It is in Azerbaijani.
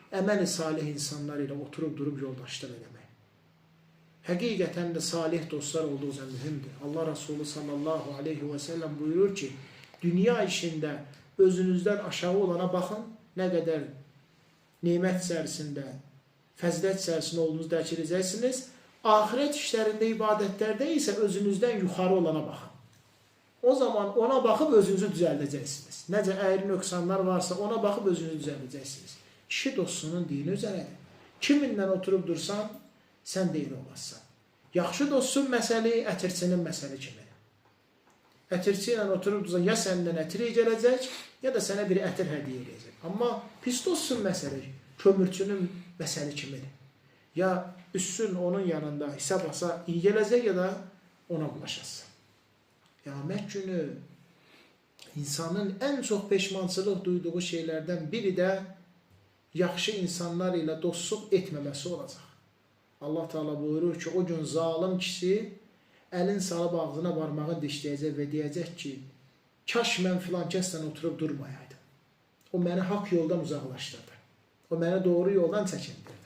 Əməl-i salih insanlar ilə oturub durub yoldaşlıq eləmək. Həqiqətən də salih dostlar olduqca mühümdür. Allah Resulü sallallahu aleyhi və səlləm buyurur ki, dünya işində özünüzdən aşağı olana baxın, nə qədər nemət içərisində, fəzilət içərisində olduğunuzu dərk edəcəksiniz. Axirət işlərində, ibadətlərdə isə özünüzdən yuxarı olana baxın. O zaman ona baxıb özünüzü düzəldəcəksiniz. Necə əyri nöqsanlar varsa ona baxıb özünüzü düzəldəcəksiniz. Kişi dostunun dini üzərədir. Kiminlə oturub dursan, sən də elə olassan. Yaxşı dostun məsəli ətirçinin məsəli kimidir. Ətirçi ilə oturub dursan, ya səndən ətir gələcək, ya da sənə bir ətir hədiyyə eləyəcək. Amma pis dostun məsəli kömürçünün məsəli kimidir. Ya üssün onun yanında hisə basa iyi gələcək, ya da ona bulaşasın. Qiyamət günü insanın ən çox peşmançılıq duyduğu şeylərdən biri də yaxşı insanlar ilə dostluq etməməsi olacaq. Allah Teala buyurur ki, o gün zalım kişi əlin salıb ağzına barmağını dişləyəcək və deyəcək ki, kaş mən filan kəslə oturub durmayaydım. O məni haqq yoldan uzaqlaşdırdı. O məni doğru yoldan çəkindirdi.